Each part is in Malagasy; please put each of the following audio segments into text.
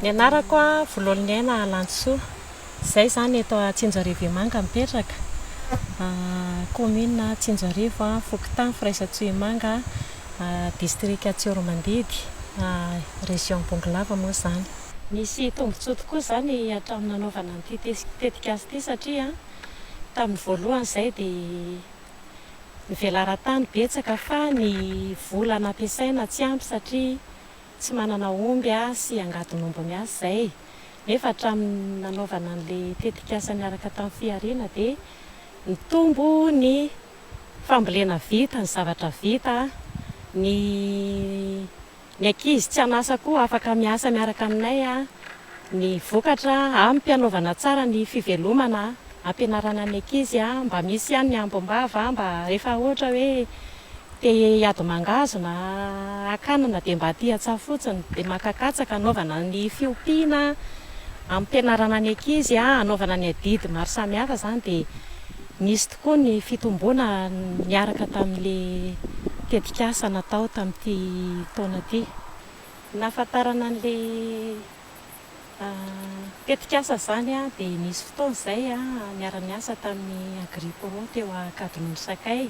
Ny anarako a, Vololoniaina Lantosoa. Izay izany eto Tsinjoarivo Imanga mipetraka, commune Tsinjoarivo, fokontany Firaisan-tsoa-Imanga, distrika Tsiroamandidy, région Bongolava moa izany. Nisy tombontsoa tokoa izany hatramin'ny nanaovana an'ity tetikasa ity satria tamin'ny voalohany izay dia ny velaran-tany betsaka fa ny vola nampiasaina tsy ampy satria tsy manana omby sy angadin'omby miasa izay. Nefa hatramin'ny nanaovana an'ilay tetikasa niaraka tamin'ny Fihariana dia nitombo ny fambolena vita, ny zavatra vita, ny ny ankizy tsy an'asa koa afaka miasa miaraka aminay, ny vokatra ampy hanaovana tsara ny fivelomana, ampianarana ny ankizy mba misy ihany ny ambim-bava mba rehefa ohatra hoe te hiady mangahazo na hakanana dia mba aty an-tsaha fotsiny dia maka katsaka hanaovana ny fiompiana, ampianarana ny ankizy hanaovana ny adidy maro samihafa izany dia nisy tokoa ny fitomboana niaraka tamin'ilay tetikasa natao tamin'ity taona ity. Nahafantarana an'ilay tetikasa izany dia nisy fotoana izay niara-niasa tamin'ny Agripro teo Ankadinondry Sakay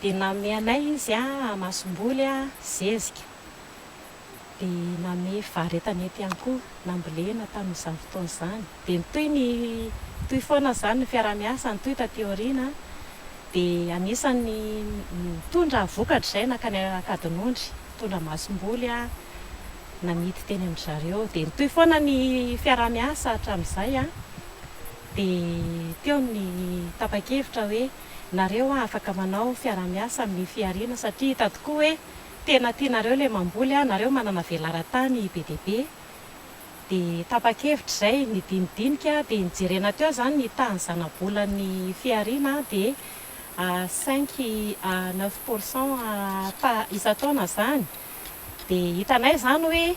dia nanome anay izy masomboly zezika. Dia nanome vary an-tanety ihany koa nambolena tamin'izany fotoana izany. Dia nitohy ny, nitohy foana izany ny fiaraha-miasa, nitohy taty aoriana. Dia anisan'ny nitondra vokatra izay nankany Ankadinondry, nitondra masomboly namidy teny amin-dry zareo. Dia nitohy foana ny fiaraha-miasa hatramin'izay. Dia teo ny tapa-kevitra hoe nareo afaka manao fiaraha-miasa amin'ny fihariana satria hita tokoa hoe Tena tianareo le mamboly a, nareo manana velaran-tany be dia be, dia tapa-kevitra izay, nidinidinika dia nijerena teo izany ny tahan'ny zanabolan'ny fihariana dia cinq à neuf pour cent pa isan-taona izany, dia hitanay izany hoe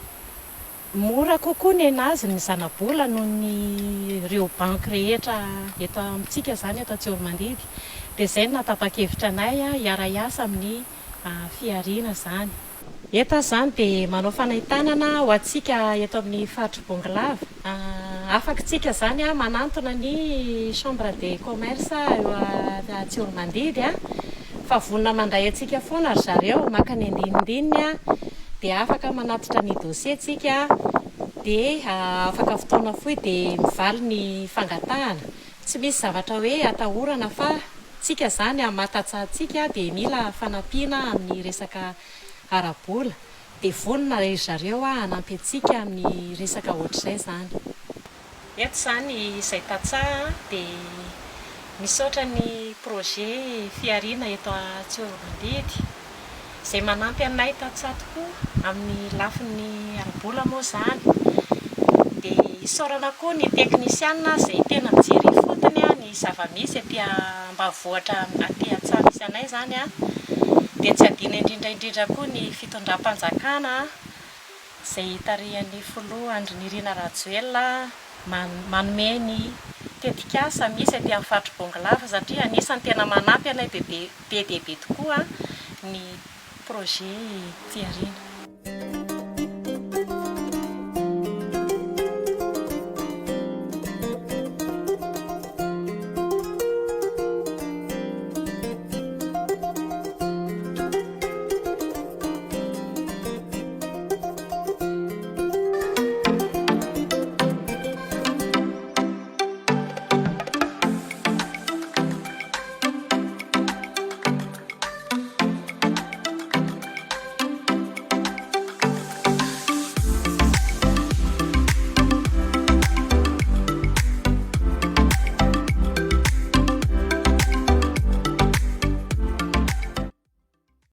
mora kokoa nenazy ny zanabola noho ny ireo banky rehetra eto amintsika izany eto Antsioromandidy, dia izay no nahatapa-kevitra anay hiara-hiasa amin'ny fihariana izany. Eto aho izany dia manao fanentanana ho antsika eto amin'ny faritr'i Bongolava. Afaka isika izany manantona ny chambre de commerce eo Tsiromandidy fa vonona mandray antsika foana ry zareo, maka ny andinindininy dia afaka manatitra ny dossier tsika dia afaka fotoana fohy dia mivaly ny fangatahana. Tsy misy zavatra hoe atahorana fa tsika zany amin'ny maha tantsaha antsika dia mila fanampiana amin'ny resaka ara-bola dia vonona ry zareo hanampy antsika amin'ny resaka ohatr'izay zany. Eto izany izay tantsaha dia misaotra ny projet fihariana eto Tsiroamandidy izay manampy anay tantsaha tokoa amin'ny lafiny ara-bola moa izany. Dia isaorana koa ny teknisiana izay tena mijery ifotony ny zava-misy aty ambanivohitra aty an-tsaha misy anay izany. Dia tsy adino indrindra indrindra koa ny fitondram-panjakana izay tarihan'ny filoha Andry Nirina Rajoelina manome ny tetikasa misy aty amin'ny faritr'i Bongolava satria anisan'ny tena manampy anay bebe be dia be tokoa ny projet fihariana.